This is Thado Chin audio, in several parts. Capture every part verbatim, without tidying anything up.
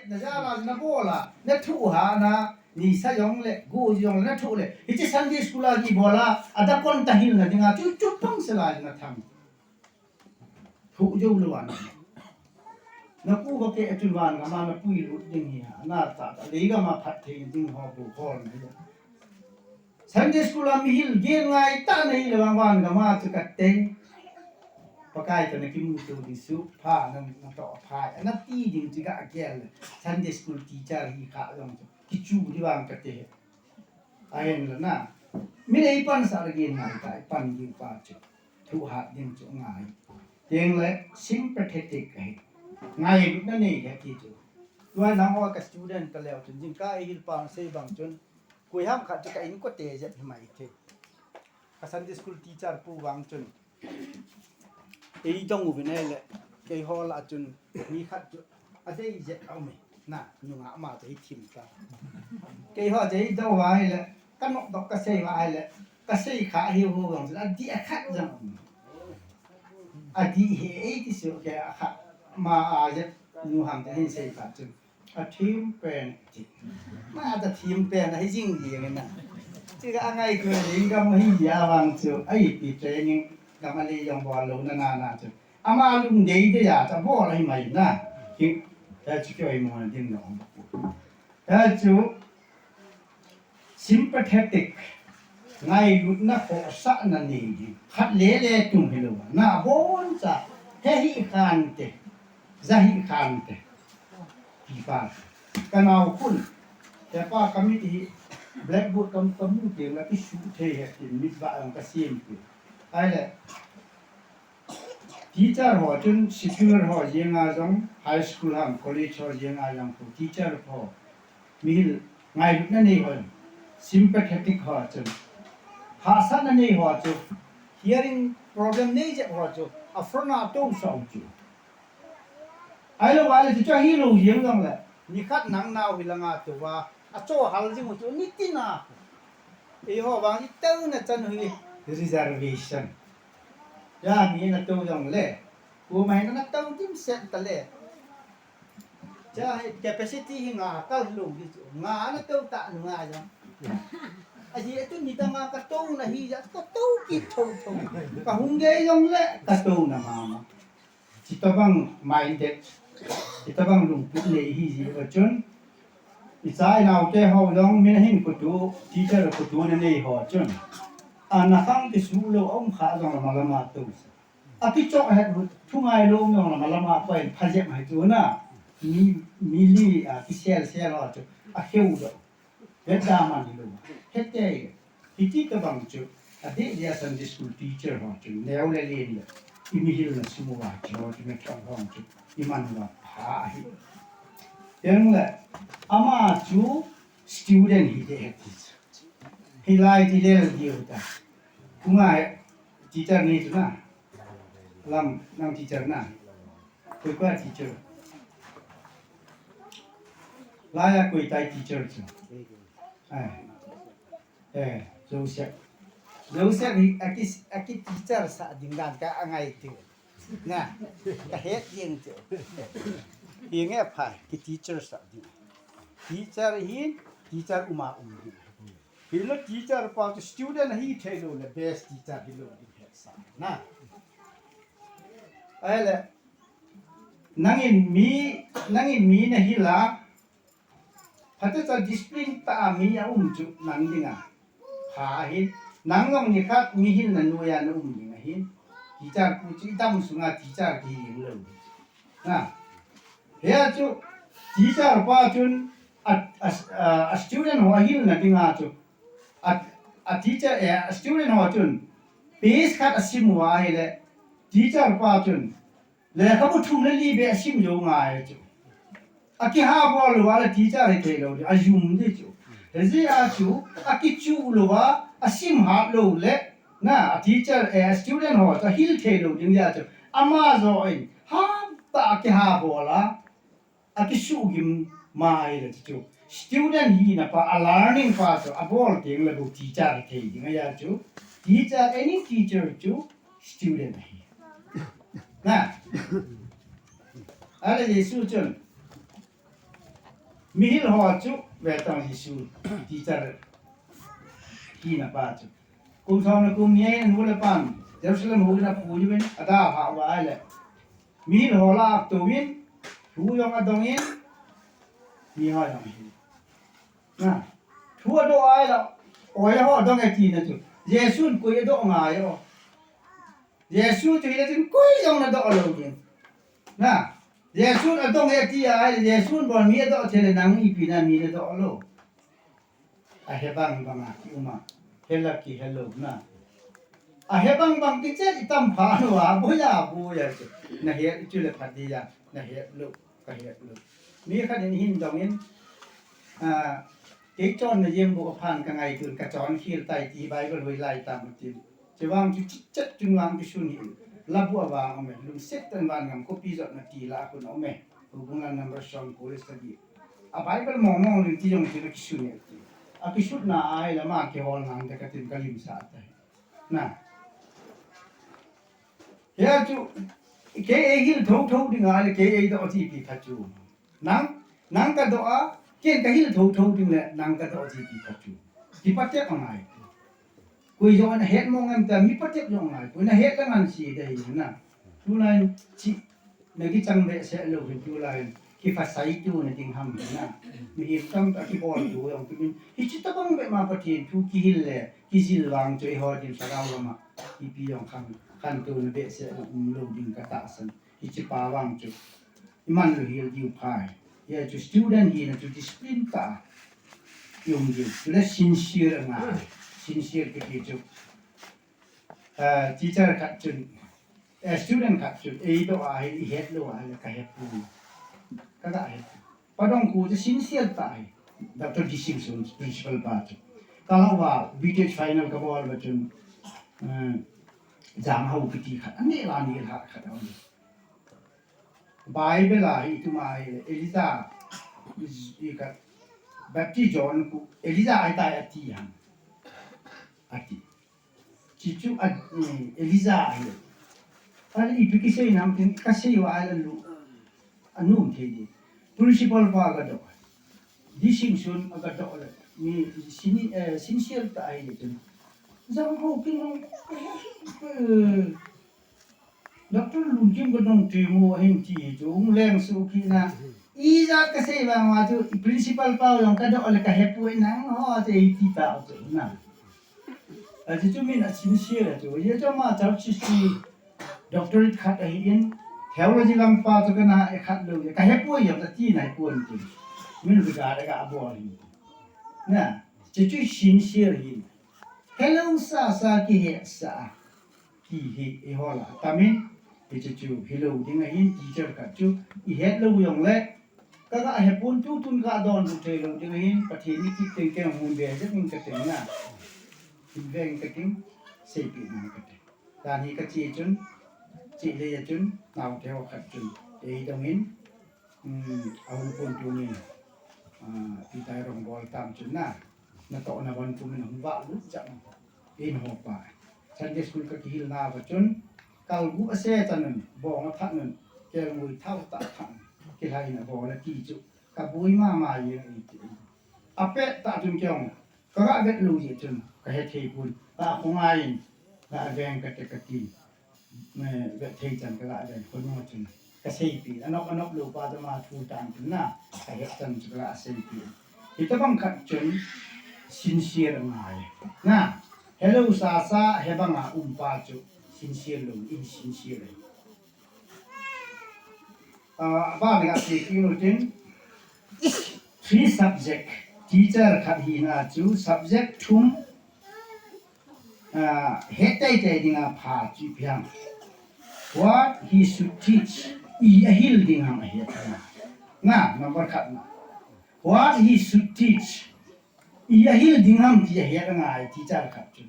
Na jala na bola, na thu ha na, ni sa jong le, gu jong le, na thu le. Hiche Sunday school a ki bola, a da kon ta hil na dinga, chu chu pang se la na tham. Thu jo lo an. Na ku ba ke tu van ga ma na pui lu ding hi ha, na ta ta le ga ma phat thei ding ho bu ho na. Sunday school a mi hil gen ngai ta nei le vang van ga ma chu ka teng. Pakai ta na kimu tu di su pha na na to pha na ti ding chi ga gel. Sunday school teacher hi kha jong chu ki chu di vang ka te. Ahen la na. Mi nei pan sa la gen ngai ta pan di pa chu. Thu hat ding chu ngai. Teng le sympathetic ahi. Ngai na nei ka ti chu. Tua nang ho ka student ka leo chun jing ka hil pa sei bang chun. Kui ham khat chu ka in ko te jep hi mai the. Ka Sunday school teacher pu vang chun. Ei dong u vin le, kei ho la chun, mi khat chu, a dei jep au me. Na, nunga ma chu ei thim ta. Kei ho chu ei dong vai le, ka nok dok ka sei vai le, ka sei kha hi hu vang chun, a di a khat jang. A di he ei ti su ke a khat. Ma a jep, nu ham te hin sei kha chun. A thim pen ti. Ma ta thim pen a hi jing di na. Ti ka angai tu ring gam hi ya vang chu. Ai pi training gam a le jong bol lo na na na chu. Ama lung dei dei ya ta bol hi mai na. Ki ta chu ki oi mo na din lo. Ta chu Sympathetic, ngailutna khohsahna nei ding. Khat le le tum hilou a, na boncha, he hi khante, ja hi khante. Ti pa, ka nau khun, he pa ka mit hi, blackboard ka, ka mu teng la kisu thei he tin mit ba ang ka sem ti. Ai le, Teacher ho chun, secular ho jeng a jong, high school ham, college ho jeng a jong, teacher ho, mihil ngailutna nei ho, sympathetic ho chun, hahsatna nei ho chu, hearing problem nei jep ho chu, a front a tou sah u chu. Ahilou vale chu, chu hilou jeng jong le, nikhat nang nau hi langa tou va, a cho hal jing u chu, nitin a. Eiho vang i tou na chan u hi, reservation. Cha mi na tou jong le. Ku mai na tou dimset ta le. Cha hi capacity hi nga kal lou di chu. Nga na tou ta nu nga jong. A ji tu ni ta nga ka tou na hi ja ka tou ki tou tou. Ka hung ge jong le ka tou na mama. Chitobang minded, chitobang lungput nei hi ji va chun. I cha i nau te ho jong min hin kutu, teacher kutu na nei ho chun. A na khang kisu lou a um kha jong lama lama tou. A kichoh het hu, thu ngai lou um jong lama lama koi pha jep mai tu na. Mi, mi li a kisel sel ho chu. A kheu do. He daman hilou. Hete, hiti tabang chu, adeh dia Sunday school teacher ho chu, neo le len le, i mihil na sumu va chu, chu me thong hong chu, i man va pha hi. Teng le, ama chu student hi de he ti chu. Hilai ti le le diu ta. Kunga he, teacher ni chu na. Lam, nang teacher na. Koi koi teacher. Laiya koi tai teacher chu. Eh. Eh, Joseph. Joseph hi aki, aki teacher sa ding dan ka angai ti. Na, ka het jeng chu. Hi nge pha, ki teacher sa ding. Teacher hi, teacher uma um ding. Hi lo teacher pa chu student hi thei lou le best teacher hi lou ding het sa. Na. Ai le, Nangin mi, nangin mi na hil a, phatecha discipline tah a mi a um chu nang dinga. Pha ahin, nang jong nikhat mihil na noiya na um ding ahin. Teacher pu chu i dam sunga teacher kihi jing lou. Na. Hia chu, teacher pa chun a, a, a, a student ho a hil na dinga chu. A, a teacher, eh, a student ho chun, page khat a sim uva ahile, teacher pa chun, Lekhabu thum le li beh a sim jou ngai chu. A kiha bol lou a le teacher hi thei lou ding, a jum ding chu. Hijeh a chu, a kichu lou a, a sim hat lou le, na, a teacher, eh, a student ho chu a hil thei lou ding jeh a chu. Ama jo in, ham tah a kiha bol a, a kisuhgim mai le chu. Student hina pa, a learning pa chu, a bol teng le bou teacher hi thei ding ahi chu. Teacher, any teacher chu, student ahi. Na. Ale Jesu chun. Mihil ho chu ve tang Jesu teacher hina pa chu. Kum som le kum ni a nu le pan Jerusalem houin a pui uvin adalhah uva ahile, mihil ho lah a atouvin, thu jong adongin, mi ho jong ahi. Na, thu adoh ahile, oi ho adong e tina chu. Jesun koi adoh ngai o. Jesu chu hile chun koi jong nadoh lou ding. Na, Jesun adong e ati ahile, Jesun bou mi adoh thei le nang ipi na mi nadoh lou. Ahe bang bang a kium a, hela kihelou na. Ahe bang bang kichet itam pha lou a, boi a boi a chu. Nahet chu le phat dia, nahet lou, kahet lou. Mi khat in hin dongin, a, kei chonna jeng bou aphan kangaitun, kachon khel tai ti Bible hoi lai tam atin. Chuvang chu chichat chun vang kisun hi. Labu avang aume. Lungset tah in vangam khopi jotna ti lah a khun aume. Houbung lah number song police study. A Bible mong mong ling ti jong chu akisun e ti. Akisutna ahile ama kihol ngang te katin kalimsah tai. Na. Hia chu kei eihil thotho ding ahile kei eidoh tipi pha chu. Nang, nang kadoh a, ken kahil thotho ding le, nang kadoh tipi pha chu. Kipatep angai. Koi jong ana het mong em ta, mi patep jong angai. Koi nahet le ngan si dei na. Tulai chi, nakichang behseh lou hin tulai. Kiphasai tu na ding ham na. Mihem tamtah kibol tu jong tu min. Hichi tabang beh ma Pathen thu kihil le, kijil vang chu eiho din lhagao lama. Ipi jong khan, khantouna behseh lou, umlou ding katahsan. Hichi pa vang chu. Iman lou hel diu pha. Hia chu student hina chu discipline tah a ium diu. Chule sincere angai. Sincere kiti chu. Ah, teacher khat chun, eh, student khat chun, eidoh a hi ihet lou a hi kahe poi. Kaga he. Padong khu chu sincere tah a hi. Doctor Disingson, principal pa chu. Kalhah uva, B Th final kabol uva chun, eh, Janghao kiti khat. Aneh la neh lha khat a um. Bible a hi tuma hi Elijah, i ka, Baptist John khu Elijah ahitai ati ham. Ati. Chuchu a, eh, Elijah ahi. Ahile ipi kisei nam tin kasei uva ahile lu. Anom thei di. Principal pa kadoh. Disingson kadoh le. Mi sini, eh, sincere tah ahi chun. Janghao kin, eh, Doctor Lunkim kadong tui mu ahin ti chu, hung leng suh kit na. Ijat kasei vang uva chu, i principal pau jong kadoh le kahe poi nangho chu eiti tau chu na. Achu chu min a sincere chu, hia chu ama church history doctorate khat ahin, theology lam pa chu kana e khat lou, kahe poi jong kati nai pon chu. Min regard aga bol hi. Na, chu chu sincere hi. Helou sasa kihetsah a. Ti hi eiho lah a tamin, hichu chu hilou ding ahin, teacher khat chu ihet lou jongle, kaga hepon, tutun kadonbut thei lou ding ahin, Pathen in kit teng kei hung be jep in kati na. Hin veng kati, seipeh in kati. Dan hi kache chun, che le a chun, naote ho khat chun, eidongin, um, ahung pon tunin, ah, Peter Rongbol tam chun na, natohna von pumin hung vah lut jep. Eiho pa. Sunday school kakihilna uva chun, kal gup ase chanun, bong athat nun, kelngoi thao tah athat nun, kilhai in abol ati chu, kaboi mama jeng e ti. Apet tah chun kei jong, kaga vet lou jeh chun, kahe thei pon, ka khongai in, ka veng kate kati. Eh, vet thei chan kaga ven, khonung a chun kaseipeh, anop, anop lou pa chu ama thu tah in na, kahet chan chu kaga seipeh. Hitabang khat chun sincere angai. Na, helou sasa, hebang a um pa chu sincere lou, insincere. Ah, abang a seipeh nu tin, three subject, teacher khat hina chu subject thum, ah, het teitei dinga pha chu ipi ham. What he should teach, i ahil ding ham ahet na. Na, number khat na. What he should teach, i ahil ding ham ti ahet angai teacher khat chu.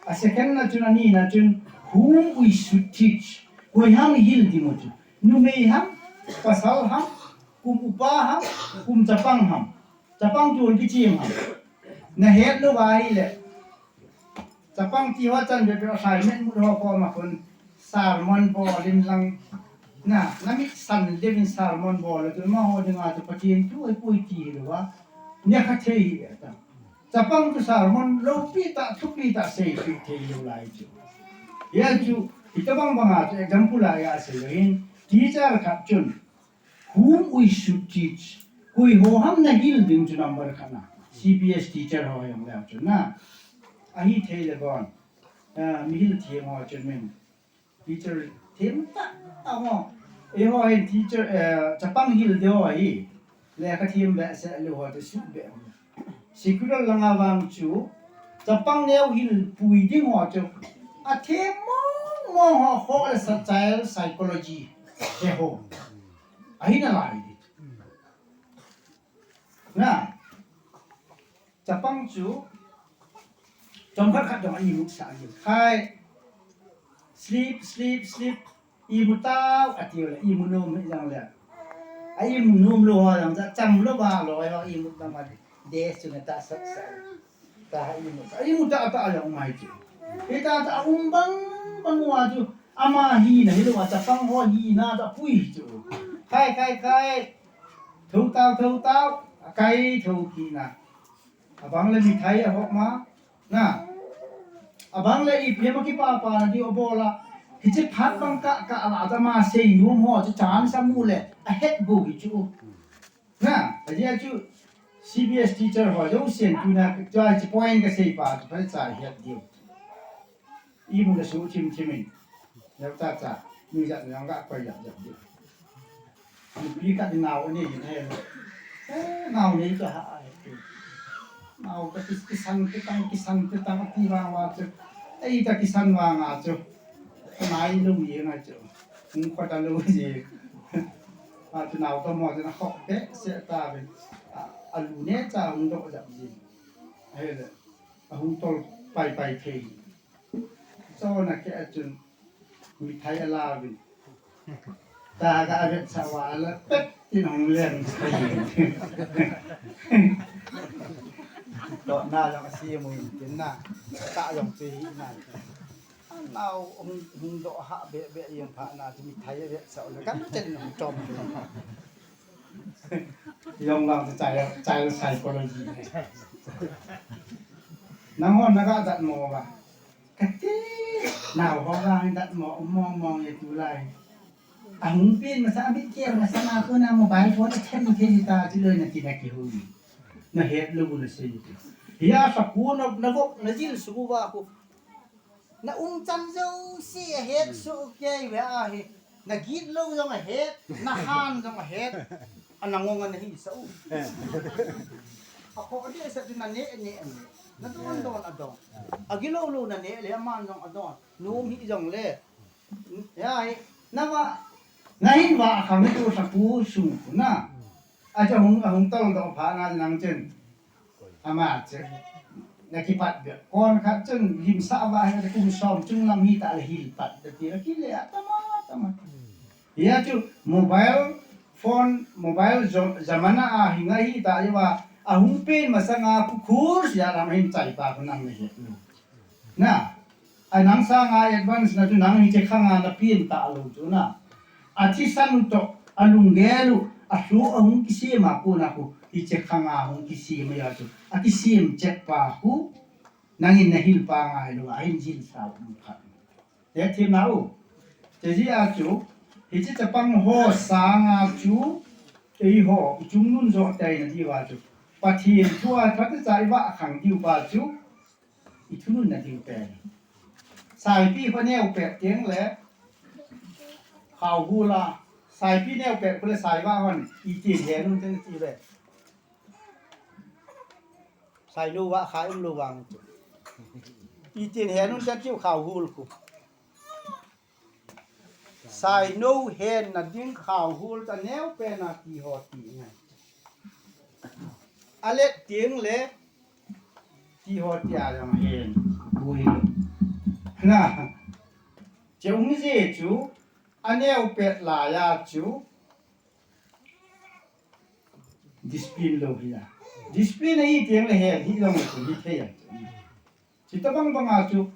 A second na chun, ani na chun, whom we should teach, koi ham ihil ding u chu. Numei ham, pasal ham, kum upa ham, kum chapang ham. Chapang chu kichim ham. Nahet lou va ahile. Chapang ti ho chan bep bep assignment mut ho koma khun sermon bol in lang Na, namit san levin sermon bol le tu amaho dinga chu Pathen thu ahipoi ti hilou a. Nia kha thei hi ta. Chapang chu sermon loupi ta, thupi ta seipeh thei lou lai chu. Hia chu, hitabang banga chu example a asei lou hin, teacher khat chun, whom we should teach. Koi ho ham nahil ding chu number khat na. C B S teacher ho jong leu chun na. Ahithei le bon. Ah, mihil them ho chun min. Teacher them tah tah ho. Eiho hin teacher, eh, chapang hil ding ho hi. Lekha them behseh lou ho te suhbeh ho. Secular langa vang chu, chapang neo hil pui ding ho chu, athem mong mong ho, ho le sa child psychology he ho. Ahi nalai di. Na, chapang chu, chomkhat khat jong a imut sah a gil. Khai, sleep, sleep, sleep, imut tao, ati le, imu nom hi jong le. A imu nom lou ho jong, cha cham lou ba lou ho, imut ba ma de, su na ta sat sa. Ta ha imut, a imut ta ta jong mai chu. Hita ta um bang bang uva chu, ama hina hilou a, chapang ho hina ta pui chu. Khai, khai, khai. Thou tao, thou tao, akai thou kit na. Abang le mithai ahop ma. Na. Abang le ipi ham a kipapa na di abol a. Hiche phat bang kah kah la ta ma seinom ho chu chance amu le ahet bou hi chu. Na, ajeh chu C B S teacher ho jousen tuna tua hiche point kasei pa chu phatecha het diu. Imu le suh chim chim in. Leu chacha, mi jat jong ga koi jat jat di. Nupi khat in nao anei in ahi. Eh, nao nei chu ha ahi. Nao ka kis-, kisan kitang, kisan kitang ati vang uva chu. Ei ta kisan vang a chu. Nai lou jeng a chu. Hung khot a lou jeng. A chu nao tomo chu na khop behseh tauvin. A, alu neocha hung doh jat jeng. Ahile. Ahung tol pai pai thei. Chona keh a chun mithai alauvin. Ta ga avetsah uva ala pet tin hung leng thei. Tohna jong asem u hin tin na. Ka jong chu hi na. Anao hung, hung doh hah beh beh jeng phat na chu mithai avetsah u le gam chen hung chom. Jong vang chu child, child psychology. Nangho naga datmo uva. Kati, nao ho vang datmo, um mong mong e tulai. Ahung pen masa, amit ker masa na ko na mobile phone a them them ta chu loi nati na kihou. Nahet lou u nasei u. Hia sa ko na, navop, najil su uva ko. Na umchan jouse ahet soh kei uve ahi. Nagit lou jong ahet, nahan jong ahet. Ana ngong ana hisah u. Akhoh dehset chu naneh neh aneh. Nadon don adon. Agilou lou naneh le aman jong adon. Nom hih jongle. Hia hi. Nava. Nahin vah khang tu sapu sung na. Achu hung, ahung toldoh phat na nang chun. Ama chu. Nakipat beh. Kon khat chun limsah uva hi kum som chung lam hita le hil pat. Ti le kile atama, atama. Hia chu mobile phone, mobile jo-, jamana a hinga hita uva. Ahung pen masanga khu khur sia lam hin chaipa khu nang le het lou. Na, a nang sanga advance na chu nang hiche khanga napen talou chu na. Athisan u toh, alunggel u, asoh ahung kisem a kona khu, hiche khanga hung kisem a chu. Akisem chet pa khu, nangin nahil pa ngailou, ahin jilsa u khat. Hethem nau. Chejeh a chu, hiche chapang ho sanga chu, eiho, ichungnung joh teina diuva chu. Pathen thua phatecha ivah khang diu pa chu, ithununna diu pen. Saipi kho neo pet teng le, khao hul a. Saipi neo pet khu le saivah hon, itin hen un ten ti ve. Sainou vah khai umlou vang chu. Itin hen un ten tiu khao hul khu. Sainou henna ding khao hul ta neo pen a ti ho ti ngai. Alet teng le ti ho ti a jong hen. Bui. Na. Che um je chu aneo pet laiya chu. Discipline lou hi a. Discipline ahi teng le hen hi jong le chu hi thei a. Chuti bang banga chu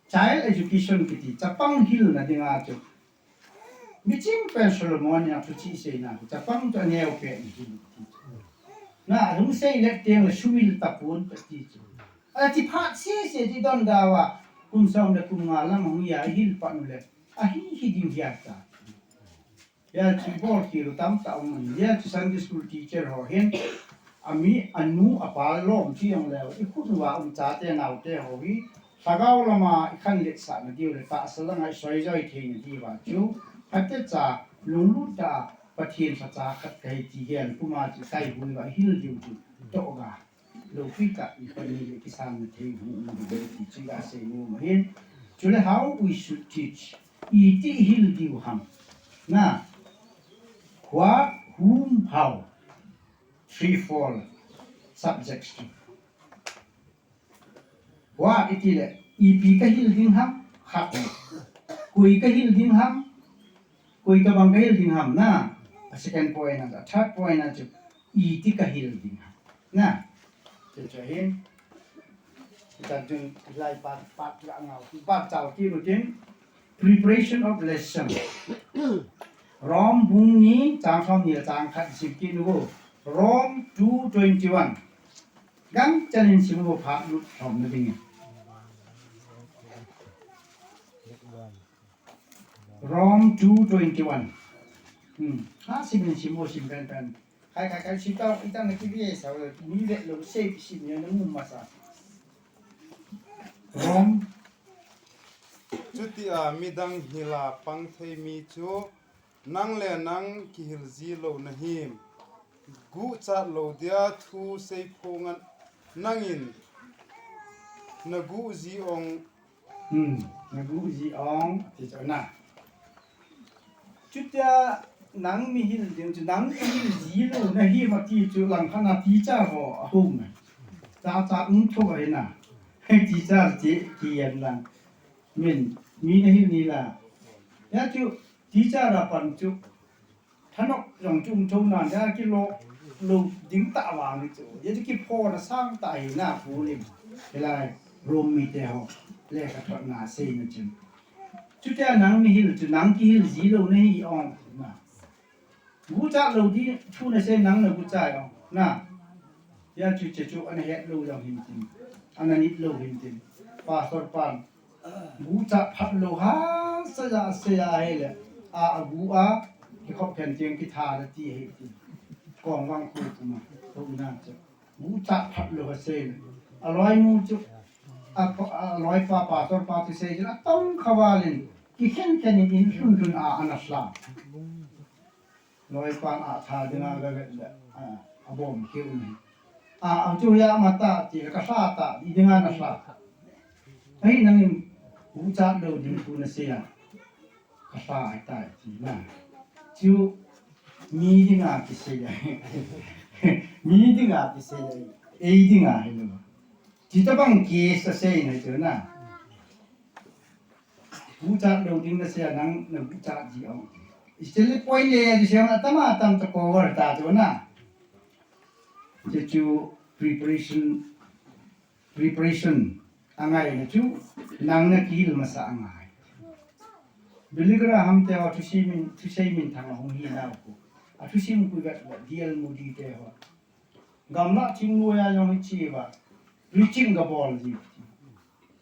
child education kiti, chapang hilna dinga chu. Miching pen Solomon in athuchih seina, chapang chu aneo pen ahi ti chu. Na, alung sei le teng le suhil tapon ti chu. Achi phat sese ti don dau a, kum som le kum nga lam hung a hil pan le, ahi hi ding hi ata. Hia chu bol kit u tamtah um in. Hia chu Sunday school teacher ho hin, ami, anu, apa lom chu jong leu, i khut uva um chate naote ho hi, lhagao lama i khanletsahna diu le tahsa langa i soijoi theina diuva chu, phatecha lunglut tah a Pathen lhacha khat kahi ti hi, puma chu kaihui uva hil diu chu toh ga. Lopi tah in phat ni le kisan na thei hu um ding ti chu ga sei nom ahin. Chule how we should teach. Iti hil diu ham. Na. What, whom, how. Three, four subjects chu. What iti le. Ipi ka hil ding ham. Khat. Koi ka hil ding ham. Koi tobang ka hil ding ham na. A second point na, a third point na chu, iti ka hil ding ham na. Chu chu hin. Kita jun lai part, part la ngau. Part chau ki rutin. Preparation of lesson. Rom bung ni chang som ni chang khat sim ki nu. Rom two twenty-one. Gang chalin sim u phat lut thom na ding. Rom two twenty-one. Hmm. Ha, sim in sim o sim pen pen. Khai khai khai sim tau, itang na kibi sa, ni ve lo se sim ya na mum masa. Rom. Chuti a midang hila pang thei mi chu nang le nang kihil ji lo na him. Guchat lo dia thu sei phongan nangin na gu ji ong Hmm, na gu ji ong, ti chu na. Chutia nang mi hil ding chu nang mi hil ji lo na him ati chu langkhat na teacher ho ahung na. Cha cha um tho ai na. Teacher ti ki yan lang. Min, mi na hil ni la. Ya chu teacher a pan chu Thanop jong chu um tho nan, ja kilo lo ding tah vang hi chu. Ja chu kipho na sang tah hi na pu lim. Hilai Rom mite ho lekhathot na sei na chun. Chutia nang mi hil chu nang kihil ji lo na hi ong na. Guchat lo di thu na sei nang na guchat ong na. Hia chu che chu ana het lo jong hin tin. Ana nit lo hin tin. Pastor pan. Guchat phat lo ha, sa ja, sa ja he le. A, a gu a, kikhop khen tiang kitha le ti he ti. Kong vang ku kuma. Ko ina che. Guchat phat lo ha sei le. A loi mu chu. A, a loi pa, pastor pa chu sei chu. A tong khavalin. Kikhen khen in lhun lhun a, ana hla. Loipan a tha dinga ga vet le, a, a bom keu ni. A, a chu ya ma ta ti le ka hla ta, i dinga na hla. Hei nangin guchat lo ding thu na sei a. Ka hla ai ta ti na. Chu mi dinga kisei a. Mi dinga kisei a. Ei dinga hi lo. Ti tabang ki sa sei na chu na. Guchat lo ding na sei a nang na guchat ji ong. Still point le ya ji sei a tama tam ta cover ta chu na. Chu chu preparation, preparation angai na chu nang na kihil masa angai. Billy Graham te ho thusei min, thusei minthang a hung hi nau ko. A thusim ku ga D L Moody te ho. Gamla thingnoiya jong hiche va. Preaching ga bol ji.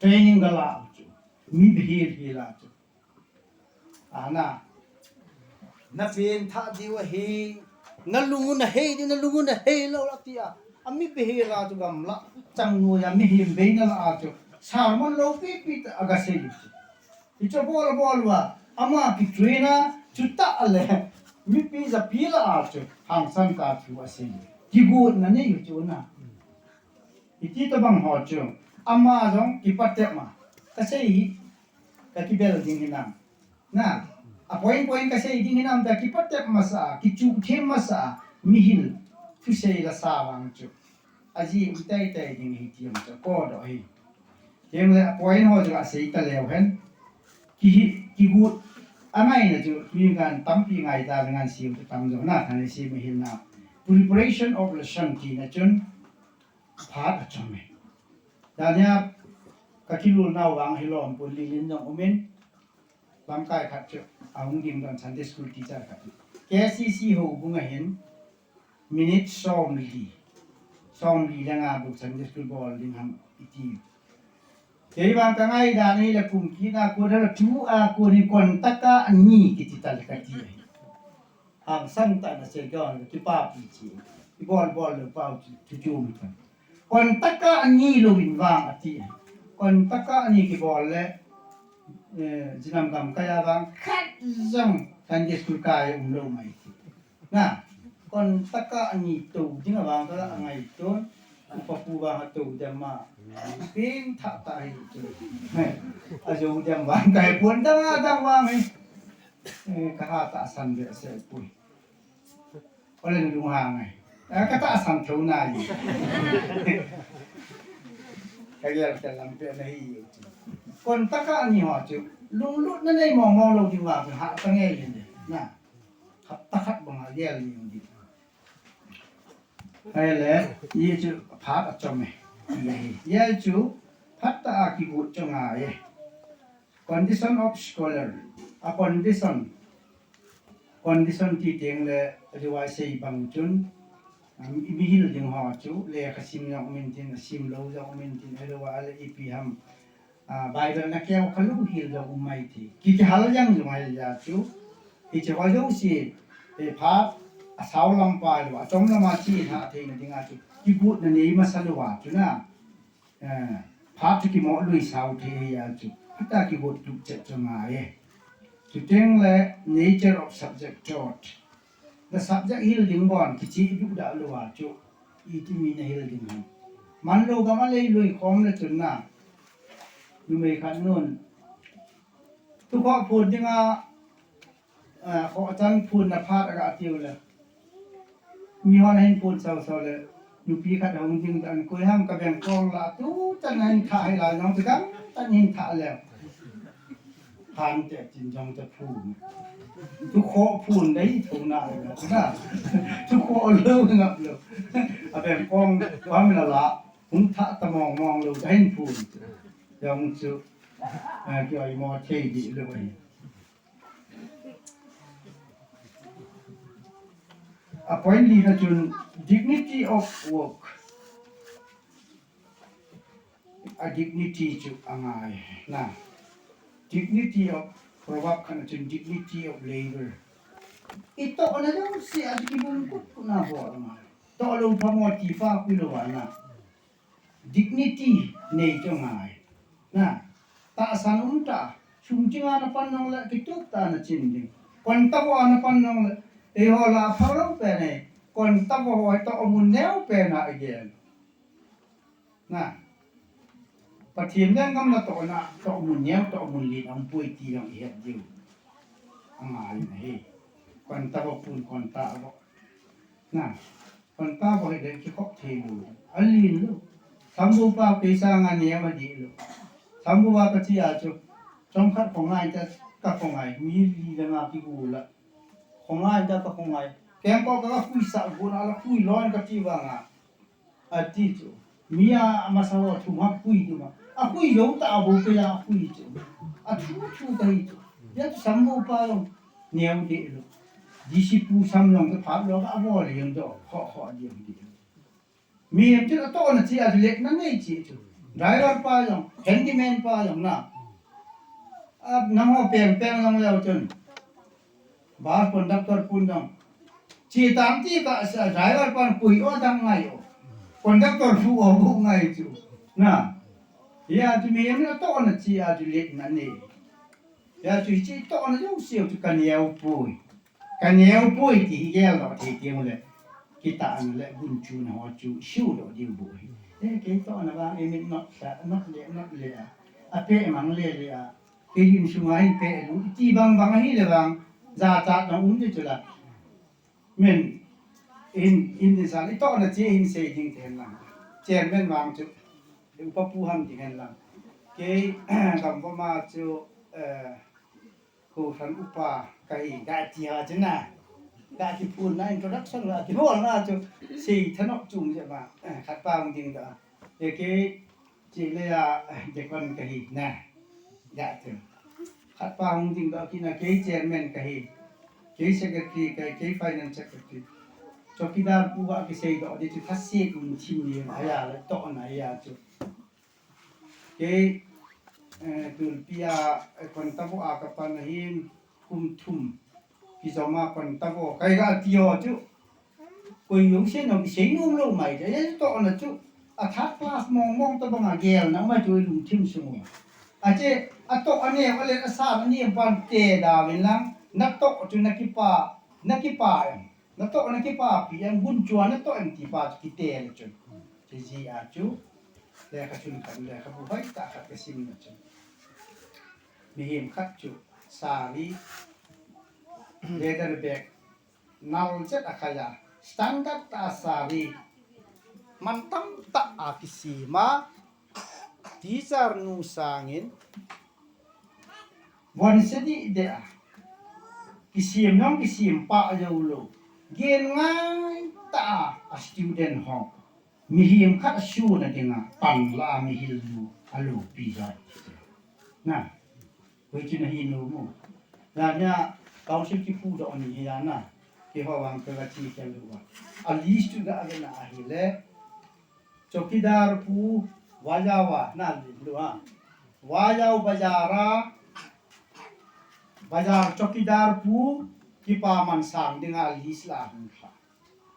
Training ga la chu. Mi bihil hil a chu. Ana. Na pengthah diu ahi. Na lung u na hei diu, na lung u na hei lou la tia. A mi bihil a chu gamla. Changnoiya mihem beina la a chu. Sermon loupi pi ta aga sei chu. Hichu abol abol uva, ama kitrain a, chutah le, mipi japi lah a chu, hangsan ta thu asei. Kigotna nei u chu na. Hiti tabang ho chu, ama jong kipatep ma. Kasei hi, kakibel ding hinam. Na, a point point kasei ding hinam ta kipatep masa, kichuh them masa, mihil, thusei la sa vang chu. Aji um tei tei ding hi ti jong chu, kodoh hi. Hijongle a point ho chu asei ta leu hen. Ki hi, kigot angai na chu, mi ngan tampi ngai ta, ngan siu chu tam jo na, than siu mi hin na. Preparation of lesson ti na chun, phat achom e. Tania, ka kilul nau vang hilom pun lilin jong um in. Lamkai khat chu ahung ding don, Sunday school teacher khat chu. K C C houbung a hin minute somli, somli le nga bou Sunday school bol ding ham iti. Kei vang ka ngaidan ahile kum kit a kon, hela tu a kon hi kon taka ni kiti tal kati. Hangsan tah in asei keiho, kipapi chi. Kibol bol lou pau chu, chu chu mi kan. Kon taka ani louvin vang ati. Kon taka ani kibol le, eh, jinam gam kaiya vang khat jong Sunday school kai um lou mai ti. Na, kon taka ani tou ding a vang ka la ngaito. Upa pu vang a tou dem ma. Pin tha ta hi chu. He, a jou dem vang kai pon dang a dang vang hi. Eh, ka ha tahsan behseh poi. Ole lunghang ai. Eh, ka tahsan thou nai. Ka gel ka lam pe na hi. Kon taka ani ho chu. Lunglutna nei mong mong lou ding vang chu ha ta nge yin de. Na. Hapta khat bang a gel ni ding. Ahile, hichu phat achom e. Hichu phat tah a kigot chu ngai e. Condition of scholar. A condition. Condition ti teng le, ajo a sei bang chun, um, i mi hil ding ho chu, lekha sim jong um intin, asim lou jong um intin, ahilou a le ipi ham. Ah, Bible na keu kha lou hil jong um mai ti. Ki, kihal jang jong ahi ja chu. Hiche ho jouse, eh, phat asao lam pa lou, achom lam a chi ha theina ding a chu. Kigotna nei masa lou a chu na. Eh, phat chu kimo lui sao thei a chu. Hita kigot tu chet chu ngai e. Chuteng le nature of subject taught. Na subject hil ding bon, kichi duhdah lou a chu. Iti mi na hil ding ham. Manlou gam a lei lui khom le chun na. Numei khat nun. Tu kho phun ding a, eh, kho chan phun na phat a ga tiu le. Mi hon hin phun sao sao le. Nupi khat hung ding dan koi ham ka beng kong la tu chan hin tha hi la jong tu dang chan hin tha le. Phan te tin jong te phun. Tu kho phun dei thu na le na. Tu kho lou ngap lou. A beng kong pam la la. Hung tha ta mong mong lou ta hin phun. Jong chu. A, ki oi mo thei di lou hi. A point li na chun dignity of work. A dignity chu angai na. Dignity of, proverb khat na chun dignity of labor. Itoh na jong si a dikibung kut kuna bol angai. Toh lou phamo ti fa kui lou ana. Dignity nei chu ngai. Na. Tahsan um ta. Sum chinga na pan nong le kitup ta na chin ding. Kon tavo na pan nong le. Eiho la phalou pe nei. Kon tavo ho toh mun neo pe na again. Na. Pathen lenggam na toh na, toh mun neo, toh mun len, aum poi ti jong i het diu. Angai na hi. Kon tavo pun kon tavo. Na. Kon tavo hi le kikhop thei lou. Alen lou. Sambou pa kei sanga neo a dih lou. Sambou pa ka chi a chu. Chomkhat khongai ta ka khongai. Mi li le nga kigu la. Khongai ta ka khongai. Kengkoh ka khui sa gu na la khui lon ka ti vanga. Ati chu. Mi a amasa ho thum a khui tu ma. Akhui jou ta a bou pe a khui chu. Athu thu ta hi chu. Hia chu Sambou pa jong neo deh lou. D C pu sam jong ka phat lou ka abol jong do. Kho kho a diam deh lou. Mihem chu atohna chi a chu letna nei chi chu. Driver pa jong, handyman pa jong na. A, nangho peng peng jong leu chun. Bus conductor pun jong. Chi tang ti ka sa driver pan kui o dang ngai o. Conductor pu o bu ngai chu. Na. Hia chu mihem na tohna chi a chu letna nei. Hia chu chi tohna jong siu chu ka neo pui. Ka neo pui ti hi gel lo thei teng le. Kitahna le gunchuna ho chu siu lo diu bu hi. E kei tohna vang e min not sa, not le, not le a. A pe mang le le a. Kei in sunga in pe lu ti bang bang hi le vang. Za ta na um ti chu la. Men, in, in, in sa, i tohna chi in sei ding te lang. Chairman vang chu, upa pu ham ding hen lang. Kei, gam pa ma chu, eh, ko san upa, ka hi, ga ti ha chu na. Ga ti pu na introduction la, ti hol na chu, sei thanop chung je ma, eh, khat pa hung ding da. E kei, Chi le ya, eh, deacon ka hi na. Ya chu. Khat pa hung ding doh kit na, kei chairman kahi, kei secretary kahi, kei finance secretary. Chowkidar pu a kisei doh di chu thase kum thim ni a ya le toh na ya chu. Kei, eh, tulpi a, eh, kon tavo a kapan ahin kum thum. Kijoma kon tavo. Kai ga tio chu. Koi jong sei nom, sei nom lou mai, ja, ja, toh na chu. A third class mong mong to banga gel na mai chu lungthim sung. A che, a toh a neo, a let a san a neo pan te da vin lang. Na toh chu na kipa, na kipa em. Na toh na kipa pi em, gunchuan na toh em ti pa chu kite le chu. Che ji a chu. Lekha chun khat, lekhabu hoi ta khat ka sim na chu. Mihem khat chu. Sari. Leather bag. Nal chet a khai a, standard tah a sari, mantam tah a kisem a, teacher nu sangin, von se dih deh a, kisem jong kisem pah jou lou, gen ngai tah a, a student ho, mihem khat a sun a dinga, pan la a mihil nu, a loupi jat. Na. Koi chu na hi nu mu. La nia, council kipu doh ni hi la na. Keiho vang ka ga chi khel lou a. A list chu ga ve na ahile. Chowkidar pu, Vajao a, na list lou a. Vajao Bazar a, Bazar Chowkidar pu, kipa man sang dinga list la hung kha.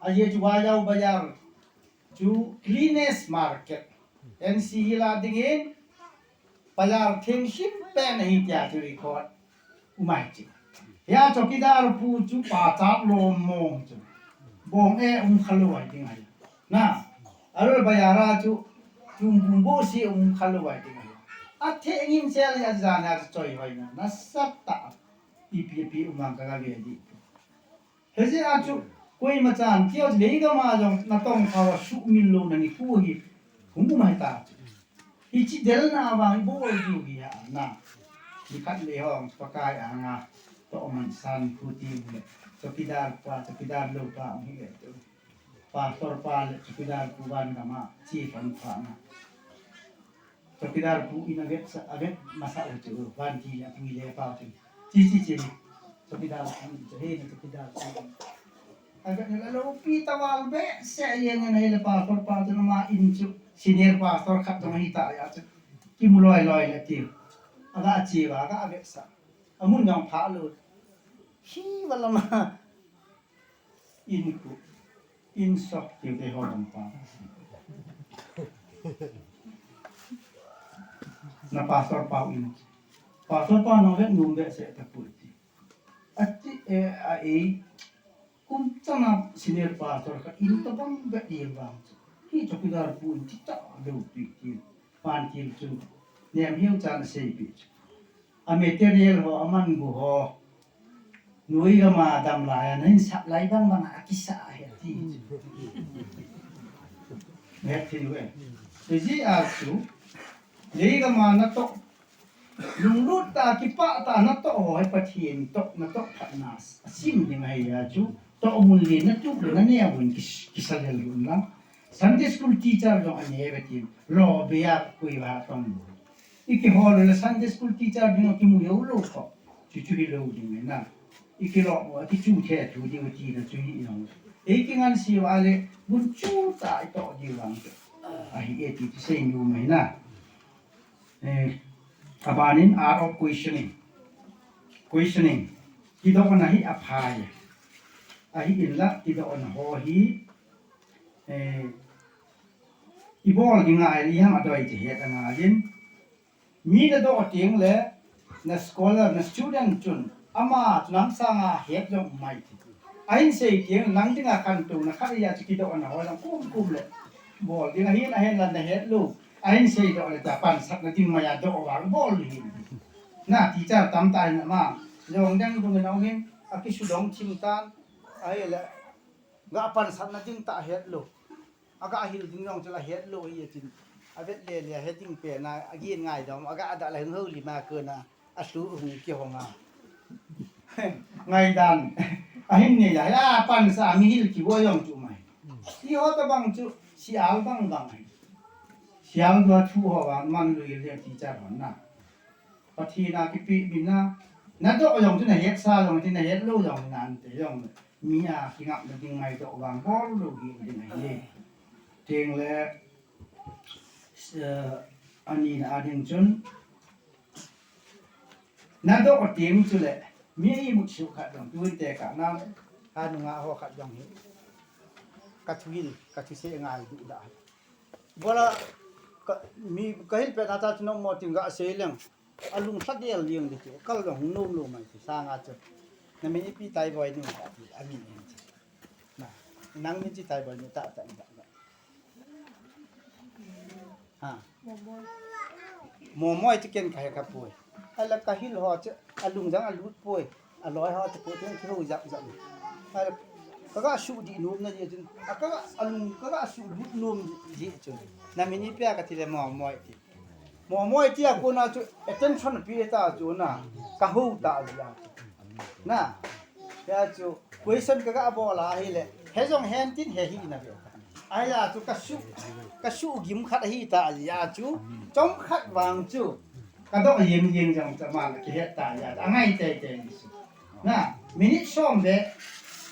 A ye chu Vajao Bazar chu cleanest market. N C Hills a dingin, bazar theng him pen ahi tia chu record. Umai chu. Hia chowkidar pu chu pachat lom mong chu. Bong e um khalou ai ding ai. Na, arul bazar a chu, tum bum bo si um khalou ai ding ai. A theng him sel ya jan a chu choi vai na, nasat ta. Ipi ipi um ang ka ga ve di. Hijeh a chu, koima chan, kei lei gam a jong, natong kha a suhmil louna nikho hi, hung um ahi ta chu. Hiche delna vang ibol diu hi a na. Nikhat lei hong, Pakai anga, toh man san khu ti le. Chowkidar pa, chowkidar lou pa, hung hi le tu. Pastor pa le, chowkidar pu van gam a, chi pan pa na. Chowkidar pu in a vetsah, a vet masah u chu, vantil a pu le pa chu. Chi, chi, chi. Chowkidar pu chu, he na chowkidar pu. A vet na la loupi ta val behseh a yen na he le pastor pa chu na ma in chu. Senior pastor khat jong ahi ta ya chu. Kimu loi loi le ti. A ga chi va, a ga vetsah. A mun jong pha lou. Hi va la ma. In ku, in sok, keu te ho dam pa. Na pastor pa in. Pastor pa no vet num behseh tapoi ti. Ati, eh, a ei. Kum chana senior pastor khat in tabang vet di vang. Hi chowkidar pu in ti ta loupi ti. Vantil chu. Nem hiu chan sei pi chu. A material ho, a man gu ho. Noi gam a dam lai a, nahin sap lai bang bang a kisa ahi ati. Hetthei u e. Hijeh a chu, lei gam a natoh, lunglut ta, kipah ta, natoh ho hi Pathen toh, natoh phatna, asim ding ahi a chu, toh mun le natoh le naneo un kis-, kisa lel un lang. Sunday school teacher jong aneo ve tin, lo be a koi va tong. I kihol le Sunday school teacher ding a kimu jou lou kho. Chu chu hilou ding na. I kilo mo, a kichu the thu ding tina chu hi jong. Ei kingansei uva le, mun chu ta i toh ding vang. Ahi e ti chu sei nom mai na. Eh, abanin art of questioning. Questioning. Kidohna hi aphai. Ahi in la, kidohna ho hi, eh, ibol ding ngai, iham adoi ti het angai in. Mi nadoh teng le, na scholar, na student chun, ama chu nang sanga het jong um mai ti. Ahin sei teng, nang dinga khantouna khat ahi a chu kidohna ho jong kum kum le. Bol ding ahin, ahin la nahet lou. Ahin sei doh le ta pansatna ding mai a doh vang bol ding. Na teacher tamtah in ama. Jong dang dung in a um in, akisudong thim tan. Ahile, ga pansatna ding tah het lou. Aga hil ding jong chu la het lou hi a chin. Avet le le he ding pen a, agin ngai dom, aga ada la hung ho lima kona, asu hung kihong a. Ngaidan. Ahin nei a, ya pansa mi hil kigo jong chu mai. Ti ho tabang chu, sial bang bang ahi. Sial dua thu ho va man lui le teacher hon na. Pathen a kipe min a, nadoh jong chu nahetsa jong, ti nahet lou jong, nante jong, mi a kingapna ding ngaidoh vang bol lou hi ding ahi. Tengle, eh, anina a ding chun, nadoh teng chule, mi imut suh khat jong, tun tekah na, hanunga ho khat jong hi, kathu hin, kathusei ngai duh da. Bola, ka, mi, kahil pet na ta chu nom mo ting gasei leng. Alung lha del jeng ding chu. Kal jong hung nom lou mai chu. Sanga chu. Namin ipi Taiboi nu kati. Amin in chu. Na, nang min chu Taiboi nu tah tah in. Ha. Momoi chu ken kahe kha poi. Ala kahil ho chu. Alung jong alut poi. Aloi ho chu poi teng chu jap jap. Ala kaga su di nom na di chu. A kaga alung kaga su lut nom di chu. Namin ipi a kati le Momoi ti. Momoi tia kona chu attention pi ta chu na, kaho ta jia chu. Na, ya chu question kaga bol a hile, he jong hen tin he hi na ve. Aya chu kasu, kasu gim khat hi ta jia chu, chom khat vang chu. Kadoh jeng jeng jong ta man kihet ta jia, angai tei tei ni su. Na, minute som ve,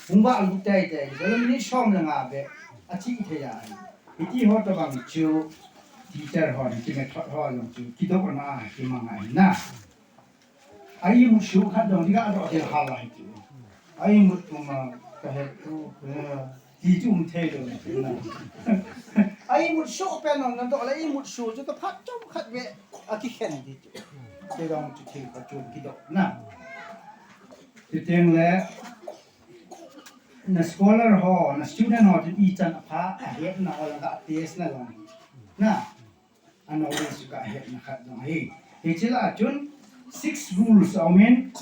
hung va lu tei tei, jalo minute som le nga ve, achi thei a. Hiti ho tabang chu teacher hon, ki method ho jong chu, kidohna, kimang ahi na. A imut suh khat jong, ti kadoh thei hal ahi chu. A imut puma, kahe tu, eh, ti chu um thei lou na. A imut suh pen jong, nadoh le imut suh chu, taphat chom khat ve, akikhen ti chu. Ti jong chu thil pha chun kidoh na. Ti teng le, na scholar ho, na student ho, tin ichan apha, ahetna ho, la test na jong. Na, a knowledge chu kahetna khat jong ahi. Hiche lah a chun, six rules, I mean,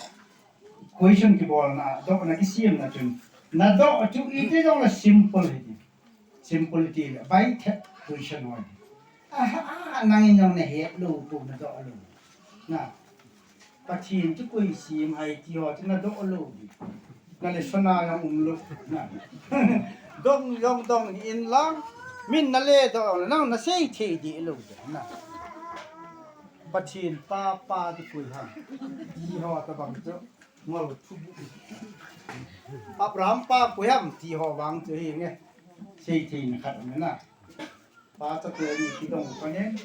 question kibolna, dohna kisemna chun. Nadoh chu iti jong la simple hi. Simple ti le, bai thet question ho hi. Aha, aha, nangin jong nahet lou, pu nadoh lou. Na, Pathen chu koi sem ham ti ho chu nadoh lou di. Na le sona jong um lou. Na. Dong jong dong in lang. Min na le doh nang nasei thei di lou di. Na. Pathen pa pa chu koi ham. Ti ho tabang chu. Ngol thubu. Abraham pa koi ham ti ho vang chu hi nge. Sei thei na khat na. Pa chate ni kidong panen.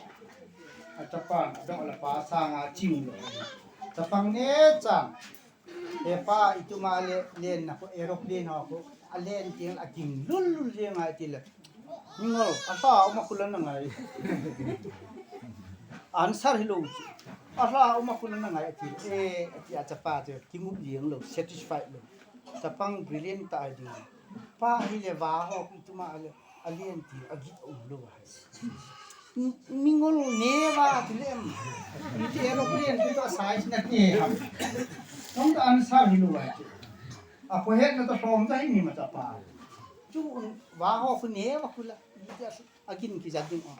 A chapa dong la pa sanga ching lo. Chapang ne chan. E pa ituma le len na ko aeroplane ho ko. A len ting a ging lul lul le ngai ti le. Ngol a sa uma kula na ngai. Answer hi lo. A sa uma kula na ngai ti. E ti a chapa te kingup jeng lo, satisfied lo. Chapang brilliant ta idea. Pa hi le va ho ituma le. A lian ti, a git a um lou a. Mi ngol ne va ti lem. Mi ti aeroplane ti to size na ti ham. Nong ta answer hi lou a ti. A ko het na to som ta hi mi ma ta pa. Chu va ho ko ne va ko la. Mi ti a gin ki ja ding a.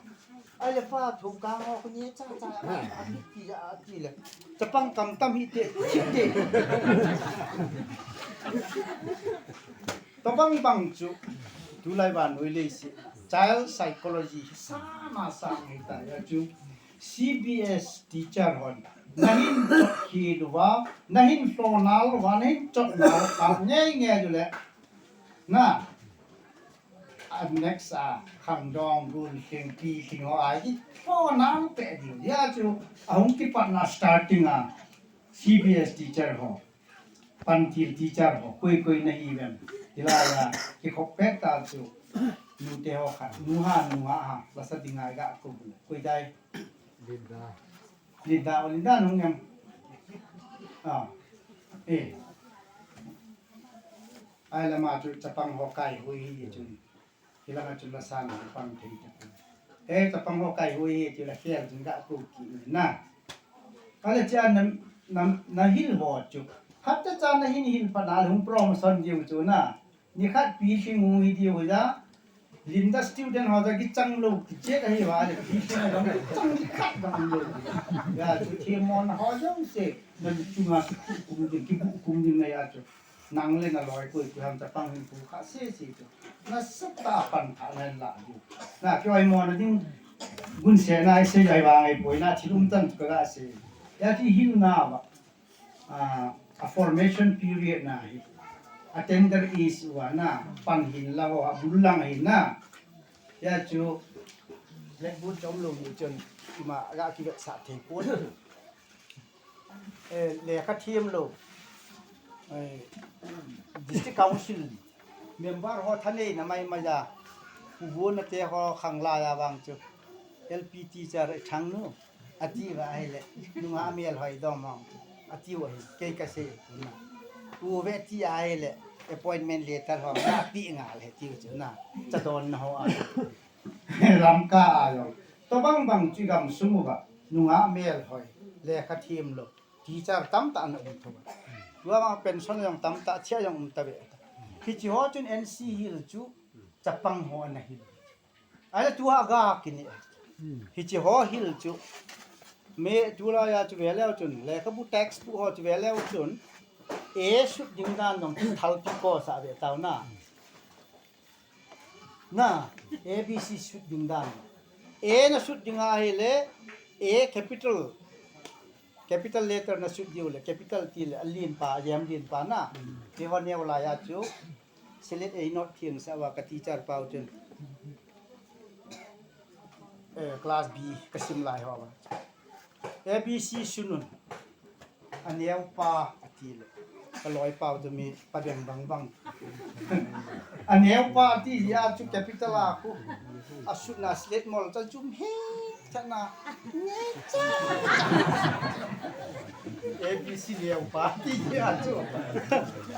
Ai le pa thu ka ho ko ne cha cha a git ki ja ti le. Chapang kam tam hi te, hi te. Tabang bang chu, tulai vannoi leiset, child psychology, hi sana sang hi ta ya chu, C B S teacher hon, nahin chot khi luva, nahin hlonal luva, nahin chotnal, kap ngei ngei lu le, na, a next a, khangdong, gun, kheng, pi, kheng ho, a hi, hlonal pe diu, ya chu, ahung kipatna starting a, C B S teacher ho. Panthil teacher ho, koi koi nahi uvem. Hilai a, kikhop pet ta chu. Nu te ho khat, nu ha, nu ha ha. Lasa dinga ga ko bu. Koi dai. Linda. Linda, o Linda nung em. Ah. Eh. Ai lama chu chapang ho kai hui hi chu. Hilanga chun la sang pang thei ta. Eh, chapang ho kai hui hi ti la khel jing ga ko ki na. Kale cha na, na, na hil ho chu. Khat cha cha nahin hil pa na hung promotion diu chu na. Ni khat pi hing hung hi diu ja. Linda student ho ja kichang lou, kichek ahi va le pi hing a jong kichang ni khat jong lou. Ya, chu thi mo na ho jong se. Na chunga kikum ding, kikum ding na ya chu. Nang le na loi koi koi ham chapang hin pu kha se se chu. Na sat ta pan kha na la ju. Na kyo ai mo na ding gun se na ai se ai ba ai poi na thil um tan chu ka ga se. Hijeh a chu hilna uva, ah, a formation period na hi, a tender age uva na, pan hin la ho, a bul lang hin na. Hijeh a chu, blackboard chom lou ni chun, ima ga kivetsah thei pon. Eh, lekha them lou. Eh, District Council member ho thaneina mai mai a. Pu Vona te ho khang lai a vang chu. L P teacher i Thangnu. Ati uva ahile. Nungah mel hoi dom mong. Ati uva hi. Kei kasei na. U ve ti ahile. Appointment letter ho. Na pi ngal he ti u chu na. Chadon na ho a. Lamka a jong. Tobang bang chu gamsung uva. Nungah mel hoi. Lekha them lou. Teacher tamtah ana um thou. Tua vang pension jong tamtah, thia jong um tave. Hiche ho chun N C Hill chu chapang ho ana hil. Ahile tua aga kini. Hiche ho hil chu. Me tulai a chu veleu chun. Lekhabu textbook ho chu veleu chun. A sut ding dan jong thalpi ko sa ve tau na. Na, A B C sut ding dan. A na sut ding ahile, A capital. Capital letter na sut diu le, capital ti le, a lin pa, a jem lin pa na. Ti ho neo lai a chu. Slate a note theng sa uva ka teacher pau chun. Eh, class B ka sim lai ho uva. A B C sunun. A neo pa ati le. Ka loi pau chu mi pa beng bang bang. A neo pa ati a chu capital a khu. A sutna slate mol cha jum he cha na. Ne cha. A B C neo pa ati a chu.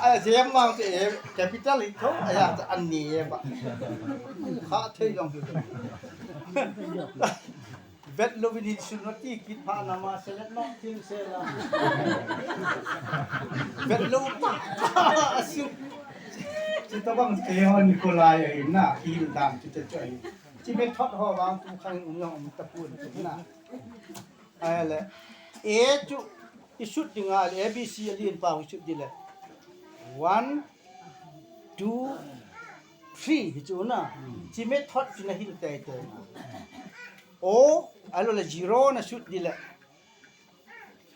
A jem ma chu A capital hi tho a ya cha a ne ba. Kha thei jong hi. Vet louvin hin sun nati kit pha na ma selet nok thim se la. Vet lou pa. Asu. Chutabang keiho Nikolai ahi na, kihil dan chuche chu ahi. Chi method ho vang tu khang um jong um tapon na. Ahile. A chu i sut ding a le, A B C a lin pa i sut ding le. One, two, three hi chu na. Chi method chu na hil tei tei na. O, ahilou le zero na sut ding le.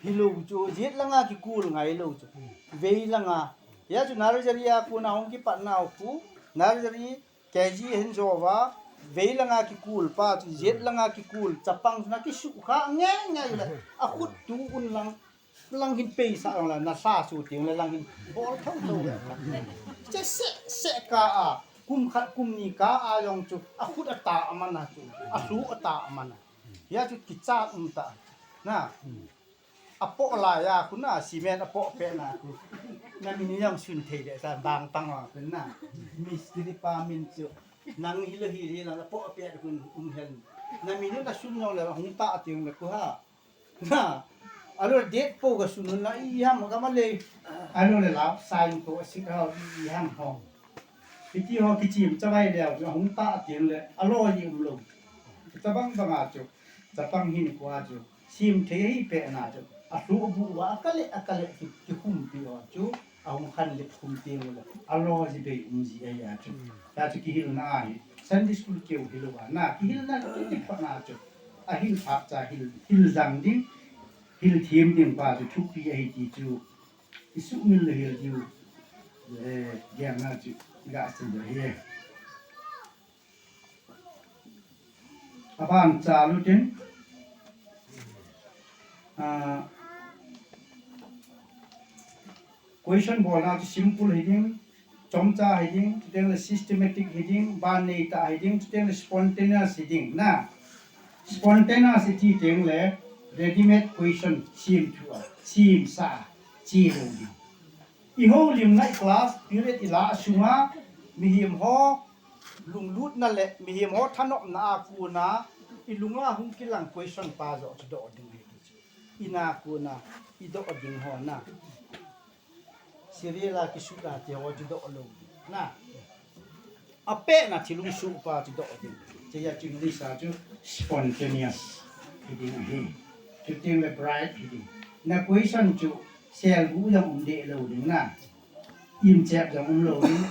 Hilou chu, jet langa kikul ngai lou chu. Vei langa. Hia chu nursery a kona hung kipat nau khu. Nursery, K G hin jo uva. Vei langa kikul pa chu, jet langa kikul. Chapang na kisu kha nge nge le. A khut tu un lang. Lang hin peisa jong le, na sa su ting le lang hin bol thou thou le. Che se, se ka a, kum khat kum ni ka a jong chu, a khut a ta a man a chu, a su a ta a man a. Hia chu kichat um ta. Na, a po la ya khu na, cement a po pe na khu. Na min jong sun thei le, sa bang pang wa khu na. Mistri pa min chu, nang hi le hi le, na po pe khu um hen. Na min na sun jong le, hung ta ting le khu ha. Na, alo date po ga sunun la i ham ga ma le. Alo le la sign ko si ga i ham ho. Hiti ho kichim chavai le a hung ta ting le. Alo i um lou. Tabang bang a chu. Chapang hin ko a chu. Sim thei hi pe na chu. A hlu bu wa a ka le a ka le ki, ki hum pi ho chu. A hung khan le khum ting le. Alo ji bei um ji a ya chu. Ya chu kihil na hi. Sunday school keu hilou a. Na kihil na ki ki pha na chu. A hil phat cha hil, hil jang ding, hil thim ding pa chu thupi ahi ti chu, i sumil le hil diu, eh, gel na chu, i ga sin diu ahi. A ban cha lu tin, ah, question bolna chu simple hi ding, chomcha hi ding, chuteng le systematic hi ding, ban nei ta hi ding, chuteng le spontaneous hi ding, na. Spontaneous hi ti teng le ready-made question sim thu a, sim sa a, chi lo ding. I houlimna i class period i la sunga, mihem ho lunglutna le mihem ho thanopna a kona, i lunga hung kilang question pa jo chu doh ding hi ti chu. I na kona, i doh ding ho na. Serial a kisuh a ti ho chu doh lou. Na. A pehna thil hung suh pa chu doh ding. Che ya chu English a chu spontaneous hi ding ahi. Chuteng le bright hi ding. Na question chu sel bu jong um deh lou ding na. Im chep jong um lou ding.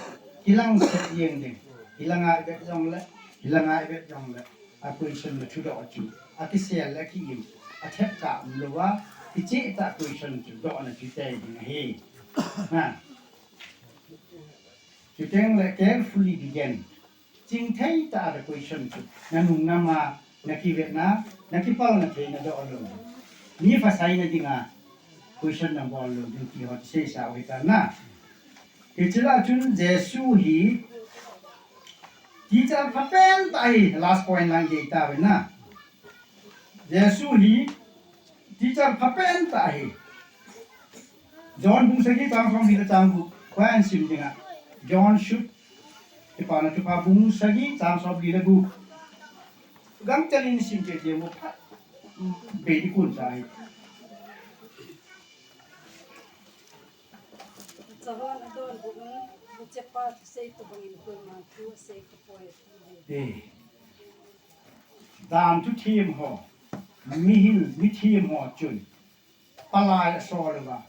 Hilang set jeng ding. Hilang a i vet jong le. Hilang a i vet jong le. A question le thudoh chu. A kisel le ki im. A thep ka um lou a. Hiche tah question chu dohna chu tei ding ahi. Ha. Chuteng le carefully begin. Chingthei tah a question chu. Na nung na ma, na kivetna, na kipalna theina doh lou. Mi phasaina dinga question na bol lou ding ti ho seisa u hitan na. Hiche lah a chun Jesu hi teacher phapen tah ahi, last point lang gei ta ve na. Jesu hi teacher phapen tah ahi. John bung sagi chang somli le chang gup. Koi in sim ding a. John sut. Kipana Thupha bung sagi chang somli le gup. Gangtah in sim kit ding u phat. Bei ding kun tah ahi. Chahon adon bu un, bu chepa thusei tobang in koiman thu asei tapoi. Eh. Dan thu them ho, mihil, mi them ho chun palai asol uva.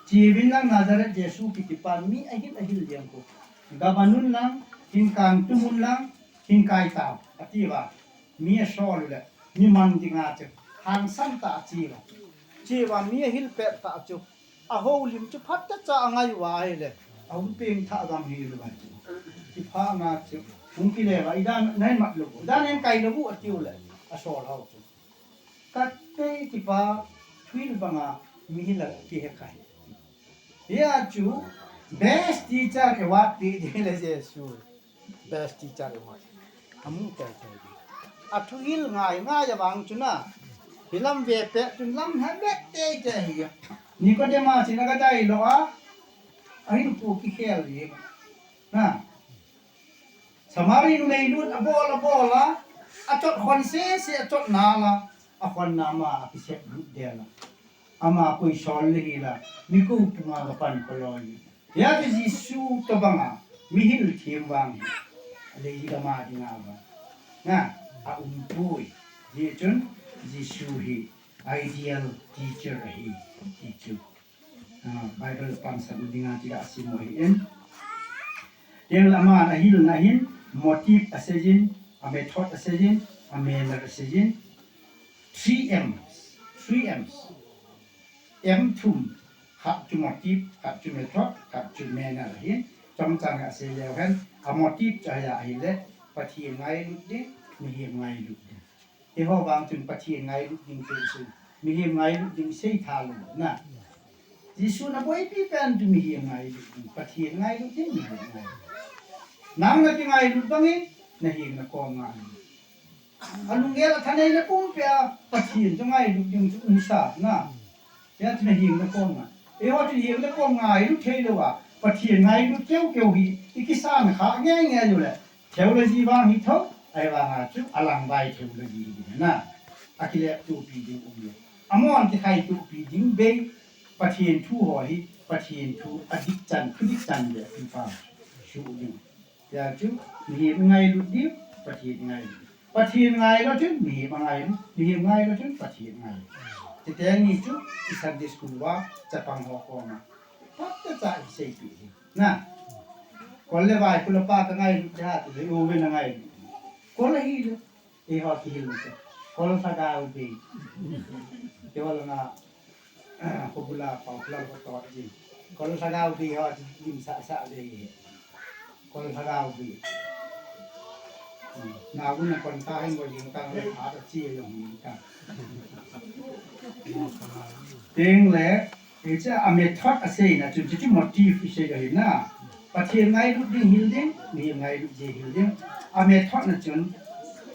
Cheuvin lang Nazareth Jesu kiti pa mi ahil ahil jeng ko. Gaban un lang, hin kangtum un lang, hin kai tau, ati uva. Mi asol u le, mi mang dinga chu, hangsan tah a che uva. Che uva mi ahil pet tah chu. Ahoulim chu phatechan angai uva ahile, ahung peng thah gam hi uva chu. Kipha nga chu, hung kile uva, idan nai mat lou, idan nai kai lou, ati u le, asol hou chu. Kate kipa, thuil banga, mi hila kihe kai. Hia chu, best teacher award pe ding le Jesu. Best teacher award. Amu tei tei. Athuhil ngai ngai avang chu na. Hilam ve pet chun lam ha vet tei tei hi. Nicodemus in aga dai lou a. Ahin pu kikhel hi. Na. Samari numei nun abol abol a. Achot khon sese achot nal a. Akhonna ma akisep lut del a. Ama koi sol le hi la. Nico punga ga pan ko loi. Hia chu Jesu tobanga, mihil them vang hi, alei gam a dinga vang. Na, aumpoi. Hijeh chun, Jesu hi ideal teacher ahi, ti chu. Ah, Bible pansan dinga ti ga sim u ahin. Teng le aman ahilna hin, motive aseijin, a method aseijin, a manner aseijin. Three M's. Three M's. M thum, khat chu motive, khat chu method, khat chu manner ahin, chomcha a sei leu hen, a motive chu ahia ahile, Pathen ngailut ding, mihem ngailut ding. Eiho vang chun Pathen ngailut ding chu, mihem ngailut ding sei tha lou na. Jesun aboipi pen chu mihem ngailut ding, Pathen ngailut ding, mihem ngailut. Nang na kingailut bangin, nahem nakom ngailut. Alunggel athaneina pumpia Pathen chu ngailut ding chu umsa na. Hia chu nahem nakom ngai. Eiho chu hem nakom ngailut thei louva Pathen ngailut keu keu hi ikisan kha nge nge u le. Theology vang hi tho, ahivanga chu alang bai theology hi na. Akilep tupi ding um le. Amon kikhai tupi ding bei Pathen thu ho hi Pathen thu adik chan, thudik chan le pipa su ding. Hia chu, mihem ngailut ding, Pathen ngailut. Pathen ngailou chun, mihem ngailut, mihem ngailou chun, Pathen ngailut. Chuteng ani chu, i Sunday school uva, chapang ho koma. Phatechan i seipi hi. Na. Kol le vai, kol le pa ka ngailut, cha tu le, o ve na ngailut. Kol le hi le. Eiho kihil u chu. Kol lhagao bei. Kei ho langa, ah, kobula pau, kobula ko to ji. Kol lhagao bei ho ji, lim sa sa bei. Kol lhagao bei. Hmm. Na gun na kon ta hin bo jing ta, na ta ta chi lo hin ta. Teng le, Hiche a method aseina chun, chuchu motive isei ahi na. Pathen ngailut ding hil ding, mihem ngailut ding hil ding. A method na chun,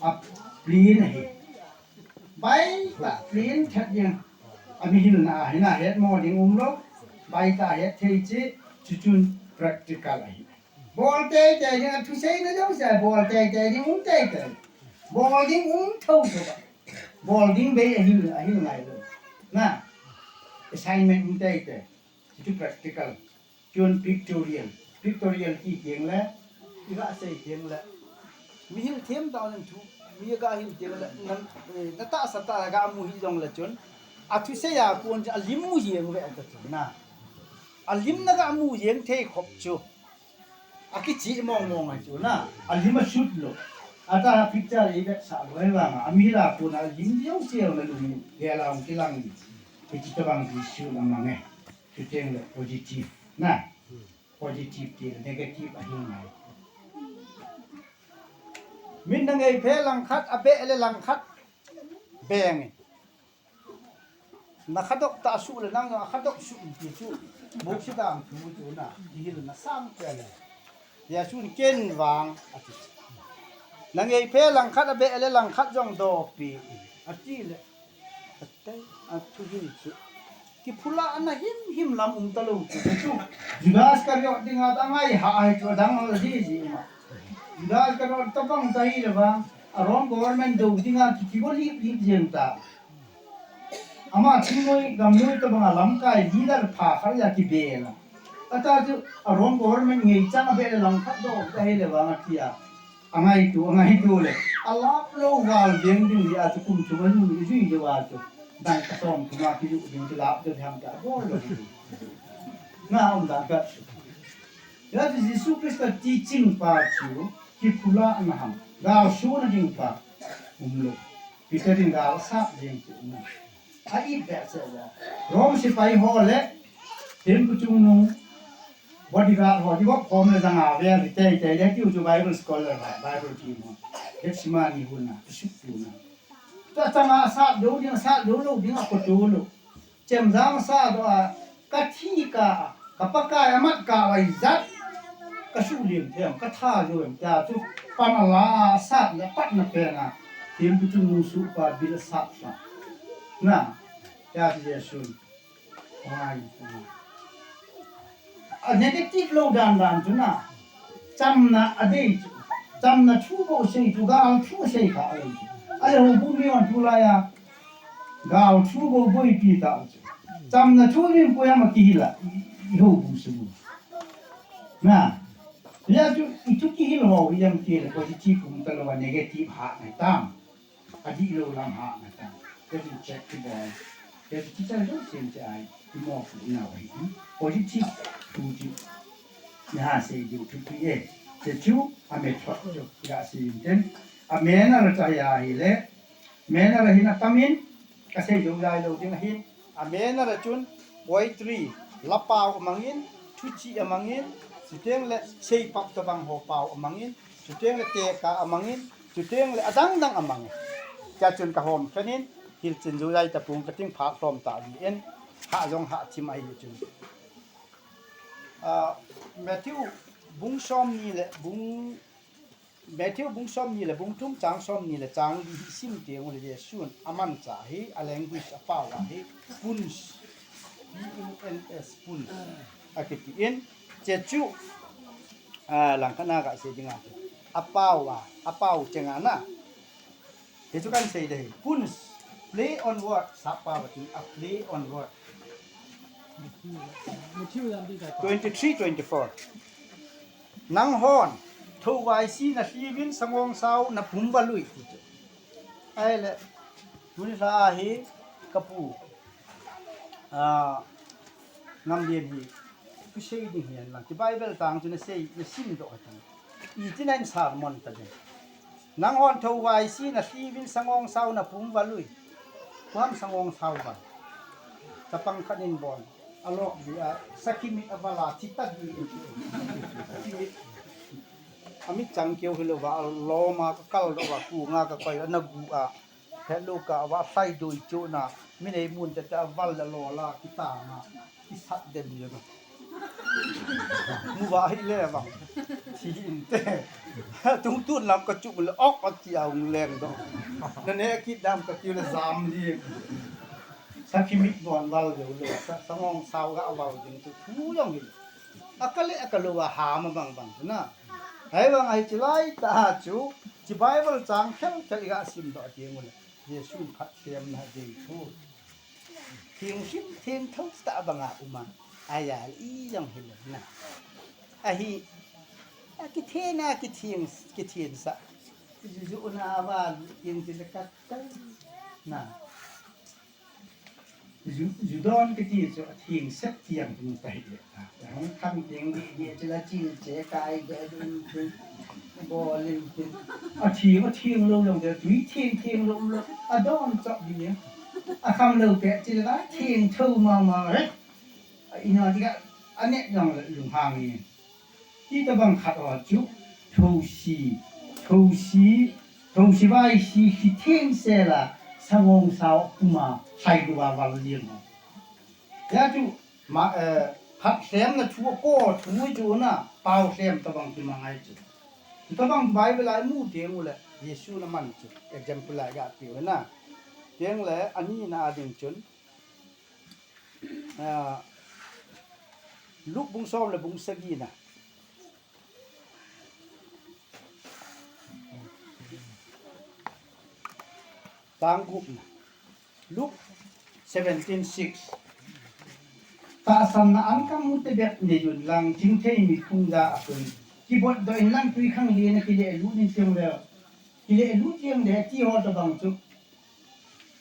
a plain ahi. Baita, plain that ding. A mihilna ahi na, hetmo ding umlou. Baita het thei chu, chuchun practical ahi. Bol teitei ding, athuseina jouse bol teitei ding, um teitei. Bol ding um thou thou. Bol ding bei ahil, ahil ngai lou. Na, assignment um teitei. Chuchu practical. Chun pictorial. Pictorial ti teng le, iga sei teng le. Mihil them tah in thu, mi ga hil teng le, na, eh, na tahsa tah ga mu hi jong le chun. Athusei a kon chu alim mu jeng ve ta chu na. Alim na ga mu jeng thei khop chu. Akichi mong mong ahi chu na. Alim asut lou. Ata picture i vetsah lou ahivanga. Amihil a kon alim jouse na lung gel a hung kilang. Hiche tabang Jesu lamang e. Chuteng le positive na. Positive ti le negative ahi ngai. Min na ngei phe langkhat a beh le langkhat beng e. Na khadok ta su le nang a khadok su ti chu. Buk si dang tu chu na. Ti le na sang pe le. Jesun ken vang ati. Na ngei phe langkhat a beh le langkhat jong dopi ati le. Ate, a thu hi chu. Kiphula ana him him lam um ta lo chu. Judas Iskariot dinga ta ngai ha ai chu dang lo ji ji ma. Judas Iskariot ta bang ta hi le bang. A Rome government do dinga ki ki go lip lip jeng ta. Ama thingnoi gamnoi tabanga lamkai leader pha khat a kibel a. Ata chu a Rome government ngei chang a beh le langkhat doh ta hi le vang a tia. A ngaitu, a ngaitu le. A lap lou val veng ding le a chu kum thum a jui, jui le va chu. Dangka som thum a kiju ding chu lap chu tham ta bol lou. Na um dangka. Ya chu Jesu Christa teaching pa chu kiphula na ham. Gal su na ding pa. Um lou. Peter in gal sap jeng chu na. A it beh cheh le. Rome sepai ho le, thempu chungnung, bodyguard ho, di bok khom le janga vel, di tei tei le, tiu chu Bible scholar ho, Bible team ho. Gethsemane hun na, kisuk tu na. Tua changa sap dou ding, sap dou lou ding, a ko tu lou. Chemjam sa dou a, ka thi ka, ka Pakai amat ka vai jat. Ka su liem them, ka tha liem tia chu pan a la a sat le pat na pen a. Thempu chungnung su pa bil a sat sa. Na, tia chu Jesu. Ngai, ngai. A negative lou dan dan chu na. Chamna a dei chu. Chamna thu bou sei chu gal thu sei kha a lei chu. A le houbung mi hon thu lai a. Gal thu bou boipi ta chu. Chamna thu min poi ama kihil a. I, i houbung sung. Na. Ya chu, i thu kihil ho, i jam kihil, positive um ta lou a, negative ha ngai tam. A dih lou lam ha ngai tam. Ka chu check kibol. Ka chu teacher lou sim che ai. I mo fu na wai. Positive thu chu. Ni ha sei diu thupi e. Che chu, a method chu. Ga sei in ten. A manner a cha ya hi le. Manner a hin a tam in. Ka sei jou lai lou ding a hin, a manner a chun poetry, la pao a mangin, thuchih a mangin, chuteng le seipap tabang ho pao a mangin, chuteng le tekah a mangin, chuteng le adang dang a mangin. Tia chun ka hom khen in, hilchin jou lai tapung ka ting phat lhom ta di in, ha jong ha thim ahi chun. Ah, Matthew bung som ni le bung Matthew bung som ni le bung thum chang som ni le chang li hi sim teng u le Jesun aman cha hi a language a pao a hi puns, P U N S, puns. A kiti in, che chu, a, langkhat na ka sei ding a. A pao a, a pao chenga na. Hichu kan sei ding hi. Puns, play on word, sap pao a tin, a play on word. Twenty-three, twenty-four. Nanghon, thouvaisi nalhi uvin sangong sao napum valui. Ahile, tuni lha a hi, kapu. Ah, Ngamlien hi, thusei ding hihen lang. Ti Bible chang chu nasei, nasim doh hitan. Iti na in sermon ta ding. Nanghon thouvaisi nalhi uvin sangong sao napum valui. Koi ham sangong sao val. Chapang khat in bon. A lok di a, sakhi mit a val a, thi ta di. Sakhi mit. A mit chang keu hilou va, a lom a ka kal doh va, kunga ka koi a na gu a. Hello ka va, sai doi chu na. Mi nei mun te te a val la lo la, ki ta na. Ki sat dem ye na. Mu va hi le vang. Thi inte. Tung tun lam ka chuk le ok a ti a hung leng doh. Na ne ki dam ka ti le jam li. Sakhi mit bon val le le. Sa, sangong sao ga val ding chu thu jong hi. A ka le a ka lo a ha ma bang bang na. Hai bang ai chi lai ta chu. Chi Bible chang khel khel i ga sim doh ti ngun. Jesu phat siam na dei thu. Thing him thing thou ta banga uma. Aya i jong hi le na. Ahi. A kithen a kithing, kithen sa. Ju ju na va king ti le kat ta. Na. Ju, ju don kiti chu a thing sep tiang tung ta hi le ta. Hung kham tiang di di chu la chil che kai de dun tin. Bol in tin. A thing, a thing lou lou de, tui thing thing lou lou. A don chap di. A kham lou pet chi la theng tho ma ma he. A ina ti ka a ne jong le lung hang ni. Ti ta bang khat o chu tho si, tho si, tho si vai si si theng se la sangong sao puma sai du va val lian ho. Ya chu ma, eh, phat hlem na thu ko thu chu na pau hlem ta bang ti ma ngai chu. Ta bang Bible ai mu te mu le Jesu na man chu example ai ga ti na. Teng le ani na ding chun. Ah, Luke bung som le bung sagi na. Tang gup na. Luke seventeen six. Tahsan na an kam mu te bek ne yun lang, jing thei mi khung da a kun. Ki bot do in lang tui khang le na ki le lu nin tiang le. Ki le lu tiang le ti ho ta bang chu.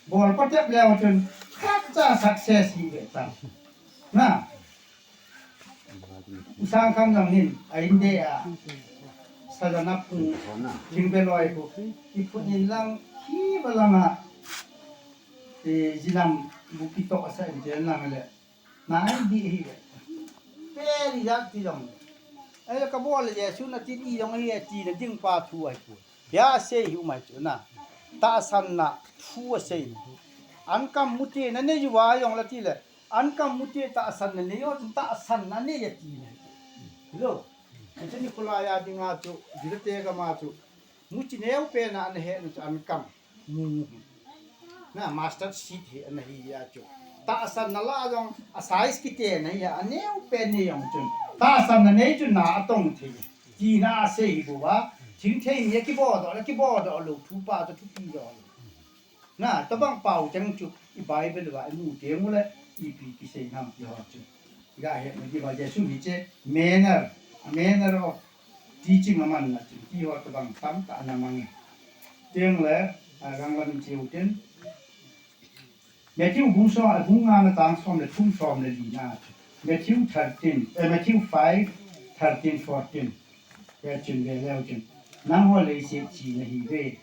Bol patep leo chun khat cha success hi ve ta. Na. U Sang Kham jong hin a in de a. Sajana pu. Jing be loi pu. I pu nin lang hi ba lang a. E, jinam bu ki to sa in de lang le. Nai di hi. Pe ri yak ti jong. Ai ka bol le Jesu na tin i jong hi ti na ding pa thu ai pu. Ya sei hi umai chu na. Tahsan na thu a sei na. An kam mu te na ne ju wa jong la ti le. An kam mu te tahsan na ne yo tahsan na ne ya ti na. Lo. An chu ni kula ya ding a chu. Di te ka ma chu. Mu chi neu pe na an he na chu an kam. Mu. Na master seed hi ana hi ya chu. Tahsan na la jong a size kiti na hi ya, a neu pe ni jong chun. Tahsan na nei chu na a tong thei. Ti na a sei hi bu wa. Thing thei ni ki bo do, ki bo do lo thu pa to thu pi do. Na ta bang pau chang chu i Bible wa i mu te mu le i pi ki sei nam ki ho chu. Ga he ma ki ba Jesu hi che manner, a manner of teaching a man na chu ki ho ta bang tam ta na mang. Teng le, a, gang lam in chiu tin. Matthew bung som, bung nga na tang som le thum som le li na. Matthew thirteen, eh, Matthew five, thirteen, fourteen. Ya chin ve leo chin. Nang ho leiset chi na hi ve.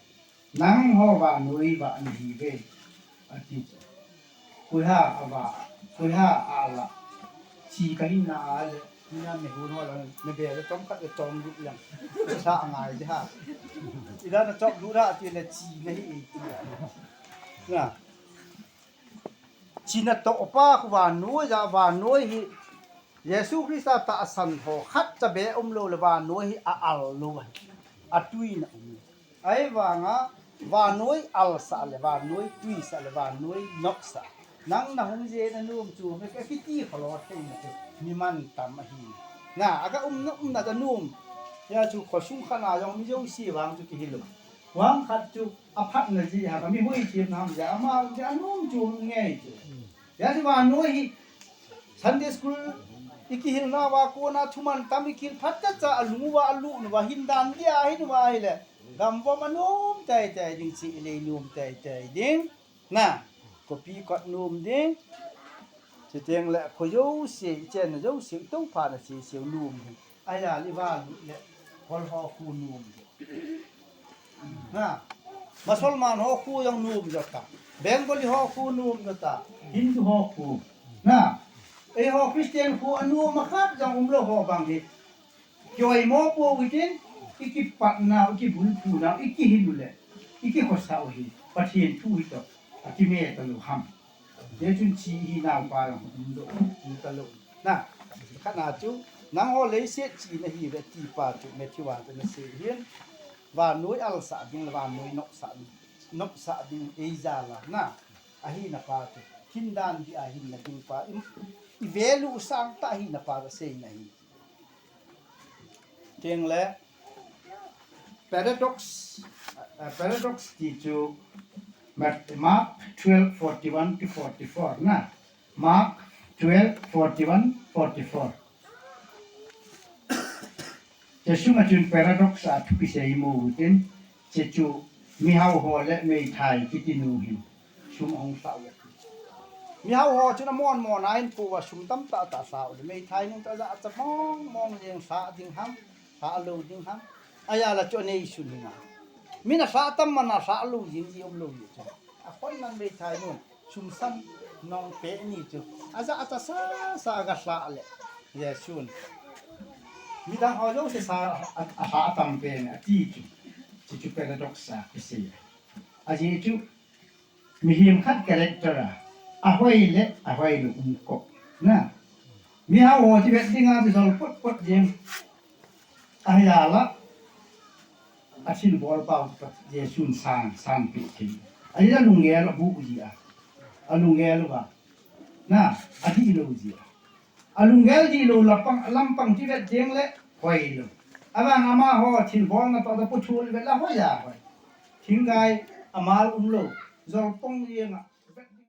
Nang ho vannoi vah na hi ve. Ati. Koi ha a vah, koi ha a la. Chi ka hin na a le. Ni na me hun ho la, me be le chom khat le chom lut lang. Sa a ngai ji ha. Ila na chom lut ha ti le chi na hi e ti. Na. Chi na to pa khu vannoi ja vannoi hi. Jesu Krista tahsan ho khat cha be um lo le vannoi hi a al lo. A tui na um. Ahivanga, vannoi alsa le, vannoi tuisa le, vannoi nopsa. Nang na hung je na nom chu, me ka kiti kholo thei na chu, mi man tam ahi. Na, aga um na, um na ka nom. Ya chu khosung khana jong mi jouse vang chu kihil lo. Vang khat chu, aphat na ji ha, ka mi hui chim na ham ja, ama, ja nom chu nge chu. Ya chu vannoi hi, Sunday school, i kihilna uva kona thuman tam i kihil phat cha a lung uva a lut uva hin dan dia hin uva ahile. Gamvom a nom tei tei ding chi le nom tei tei ding. Na, kopi kot nom ding. Chuteng le kho jouse, i chenna jouse, i tongpha na chi seu nom ding. Aya le va lut le, hol ho khu nom ding. Na, Musulman ho khu jong nom jo ta. Bengali ho khu nom jo ta. Hindu ho khu. Na, eiho Christian khu anom a khat jong um lo ho bang hi. Kioi mo po witin, i kipatna, i kibulphuna, i kihil u le, i kikhosah u hi, Pathen thu hi to, a kime ta lo ham. Hichun chi hi nau pa jong um lo, um ta lo. Na, khat na chu, nang ho leiset chi na hi ve ti pa chu, Matthew a chu na sei hin, vannoi alsa ding le, vannoi nopsa, nopsa ding ei ja la, na, ahi na pa chu, hin dan di ahin na ding pa, i, i value sang ta ahi na pa ka sei na hi. Teng le, paradox, uh, paradox ti chu Mat-, Mark twelve forty-one to forty-four na. Mark twelve forty-one forty-four. Jesu ma chun paradox a thu kisei mu tin, che chu mihao ho le meithai kiti nu hin. Sum ahung hlau le. Mihao ho chun amon mon a in pu va sum tamtah tah hlau le. Meithai nung tah ja cha mong mong jeng hla ding ham, hla lo ding ham. Aya la chu anei sun hinga. Min a hla tam man a hla lo jing ji um lo ji chu. A khon nan meithai nun. Sum sam nong pe ni chu. Aja ata sa sa aga hla le. Jesun. Midang ho jouse sa a, a hla tam pe ni ati chu. Chu chu paradox a kisei. Aji chu mihem khat character a. Ahoi le, ahoi le um ko. Na. Mihao ho ti vet ding a ti sol pot pot ding. Ahia la. A thilbol pau Jesun sang, sang pi thil. Ahia lunggel a bu ji a. A lunggel ba. Na, a di lo ji a. A lunggel di lo lapang, lampang ti vet ding le, hoi lo. Avang amaho thilbol na to da pu thul vet la hoi a hoi. Thinggai amal um lo. Jol pong jeng a.